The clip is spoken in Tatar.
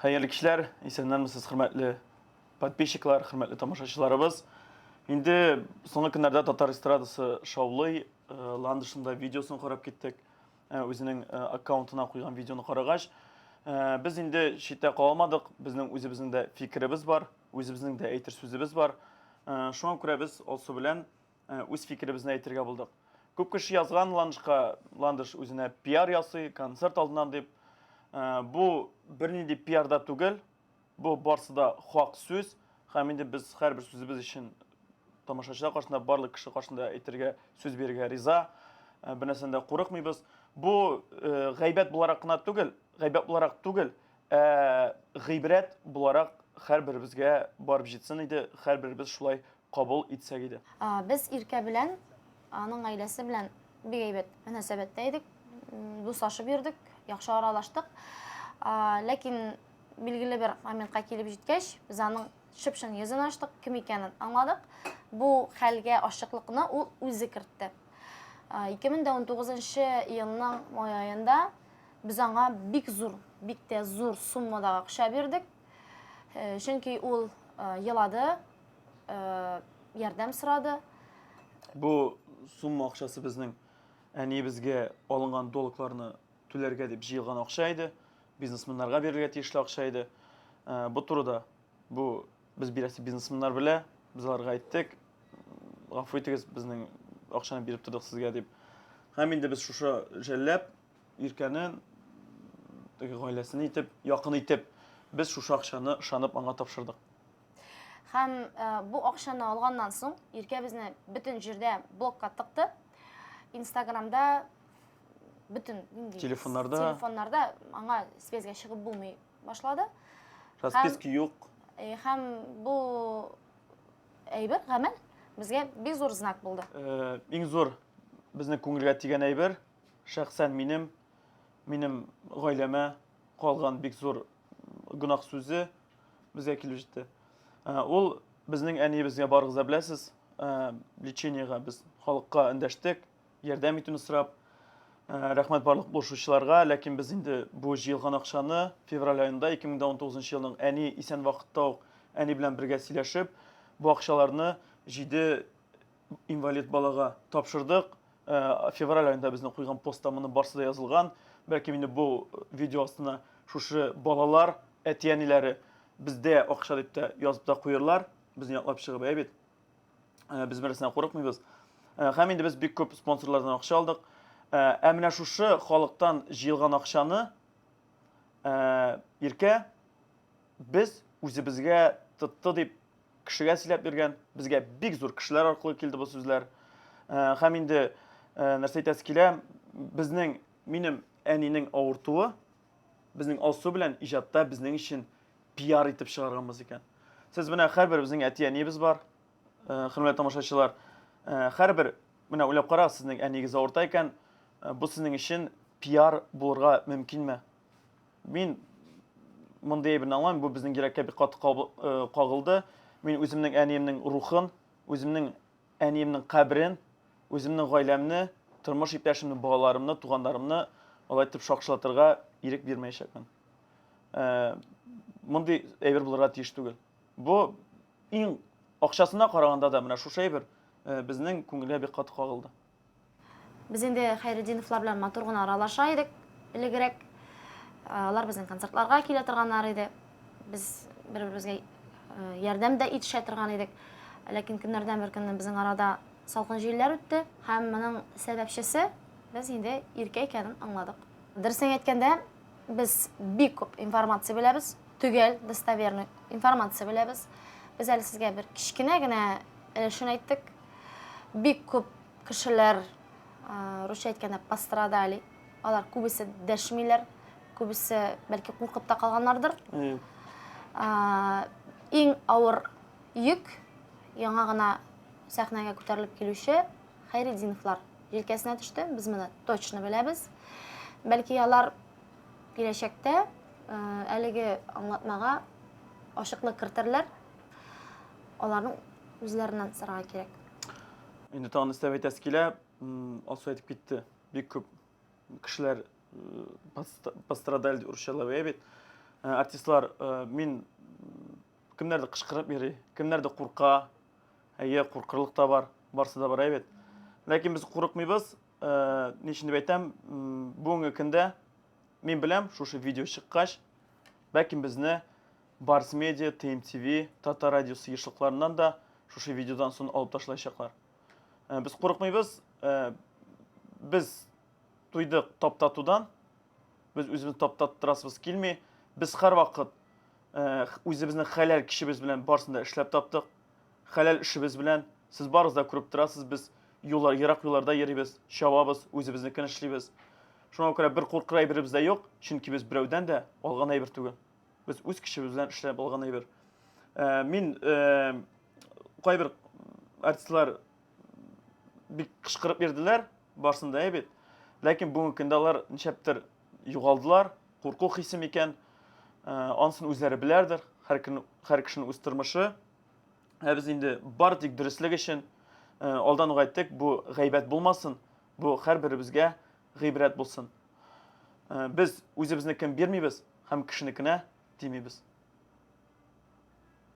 Хәерле кичләр, исәннәрмесез, хөрмәтле подписчиклар, хөрмәтле тамашачыларыбыз. Инде соңгы көннәрдә татар эстрадасы шаулый, Ландышның да видеосын карап киттек. Үзенең аккаунтына куйган видеоны карагач, без инде читтә кала алмадык, безнең үзебезнең дә фикеребез бар, үзебезнең дә әйтер сүзебез бар. Шуңа күрә без Алсу белән үз фикеребезне әйтергә булдык. Күп кеше язган Ландышка, Ландыш үзенә пиар ясый, концерт алдыннан дип. Бу бернинди пиар да түгел, бу барсы да хак сүз. Һәм инде без һәрбер сүзебез өчен тамашачылар каршында, барлык кеше каршында әйтергә, сүз бирергә риза. Бер нәрсәдән дә курыкмыйбыз. Бу гайбәт буларак кына түгел, гайбәт буларак түгел, ә гыйбрәт буларак һәрберебезгә барып җитсен иде, һәрберебез шулай кабул итсәк иде. Без Иркә белән, аның гаиләсе белән бик әйбәт мөнәсәбәттә идек, дуслашып йөрдек, яхшы аралаштык. Ләкин билгеле бер моментка килеп җиткәч, без аның чып-чын йөзен ачтык, кем икәнен аңладык. Бу хәлгә ачыклыкны ул үзе кертте. 2019 елның май аенда без аңа бик зур, бик тә зур суммадагы акча бирдек. Чөнки ул елады, ярдәм сорады. Бу сумма акчасы безнең әниебезгә алынган долгларны түләргә дип җыелган акча иде. Бизнесменнарга бирергә тиешле акча иде. Бу турыда бу без бирәсе бизнесменнар белә, без аларга әйттек, гафу итегез, безнең акчаны биреп тордык сезгә дип. Һәм инде без шушы жәлләп Иркәне теге гаиләсен итеп, якын итеп, без шушы акчаны ышанып аңа тапшырдык. Һәм бу акчаны алганнан соң Иркә безне бөтен җирдә блокка тыкты. Инстаграмда бөтен нинди телефоннарда телефоннарда аңа связьгә чыгып булмый башлады. Расписки юк. Һәм бу әйбер, гамәл безгә бик зур знак булды. Иң зур безнең күңелгә тигән әйбер, шәхсән минем, минем гаиләмә калган бик зур гөнаһ сүзе безгә килеп җитте. Ул безнең әниебезгә барыгыз да беләсез, лечениега без халыкка эндәштек, ярдәм итүне сорап. Рәхмәт барлык булышучыларга, ләкин без инде бу җыелган акчаны февраль аенда 2019 елның әни исән вакытта ук әни белән бергә сөйләшеп, бу акчаларны 7 инвалид балага тапшырдык. Февраль аенда безнең куйган постта моны барсы да язылган. Бәлки инде бу видео астына шушы балалар, әти-әниләре бездә акча дип тә язып та куерлар. Безне яклап чыгып, әй бит. Без берсеннән курыкмыйбыз. Һәм инде без бик күп спонсорлардан акча алдык. Ә менә шушы халыктан җыелган акчаны Иркә без үзебезгә тотты дип кешегә сөйләп йөргән, безгә бик зур кешеләр аркылы килде бу сүзләр. Һәм инде нәрсә әйтәсе килә, безнең, минем әнинең авыртуы, безнең Алсу белән иҗатта безнең өчен пиар итеп чыгарганбыз икән. Сез менә һәрбер безнең әти-әниебез бар, хөрмәтле тамашачылар, һәрбер менә уйлап карагыз, сезнең әниегез авырта икән, бу сезнең өчен пиар булырга мөмкинме? Мин мондый әйберне аңламыйм, бу безнең йөрәккә бик каты кагылды. Мин үземнең әниемнең рухын, үземнең әниемнең каберен, үземнең гаиләмне, тормыш иптәшемне, балаларымны, туганнарымны алай итеп шакшылатырга ирек бирмәячәкмен. Мондый әйбер булырга тиеш түгел. Бу иң акчасына караганда да менә шушы әйбер безнең күңелгә бик каты кагылды. Без инде Хәйретдиновлар белән матур гына аралаша идек элегрәк. Алар безнең концертларга килә торганнар иде. Без бер-беребезгә ярдәм дә итешә торган идек. Ләкин көннәрдән бер көнне безнең арада салкын җилләр үтте һәм моның сәбәпчесе без инде Иркә икәнен аңладык. Дөресен әйткәндә, без бик күп информация беләбез, төгәл, достоверный информация беләбез. Без әле сезгә бер кечкенә генә өлешен әйттек. Бик күп кешеләр, русча әйткәндә, пострадали. Алар күбесе дәшмиләр, күбесе бәлки куркып та калганнардыр. Иң авыр йөк яңа гына сәхнәгә күтәрелеп килүче Хәйретдиновлар җилкәсенә төште. Без моны точно беләбез. Бәлки алар киләчәктә әлеге аңлатмага ачыклык кертерләр. Аларның үзләреннән сорарга кирәк. Инде тагын өстәп әйтәсе килә, Алсу әйтеп китте, бик күп кешеләр пострадали дип урысчалап әйтә бит. Артистлар, мин кемнәрдер кычкырып йөри, кемнәрдер курка. Әйе, куркырлык та бар, барсы да бар әйбәт. Ләкин без курыкмыйбыз. Ни өчен дип әйтәм, бүгенге көндә мин беләм, шушы видео чыккач, бәлкем безне Барс Медиа, ТМТВ, Татар радиосы ешлыкларыннан да шушы видеодан соң алып ташлаячаклар. Без курыкмыйбыз. Без туйдык таптатудан. Без үзебезне таптаттырасыбыз килми. Без һәрвакыт үзебезнең хәләл кешебез белән барысын да эшләп таптык. Хәләл эшебез белән сез барыгыз да күреп торасыз, без юллар, ерак юлларда йөрибез, чабабыз, үзебезнекен эшлибез. Шуңа күрә бер куркыр әйберебез дә юк, чөнки без берәүдән дә алган әйбер түгел. Без үз көчебез белән эшләп алган әйбер. Мин кайбер артистлар бик кычкырып йөрделәр, барсын да әйбит. Ләкин бүгенге көндә алар ничәптер югалдылар, курку хисе микән, анысын үзләре беләрдер, һәр көн, һәр кешенең үз тормышы. Ә без инде бар тик дөреслек өчен алдан ук әйттек, бу гайбәт булмасын, бу һәрберебезгә гыйбрәт булсын. Без үзебезнекен бирмибез һәм кешенекенә тимибез.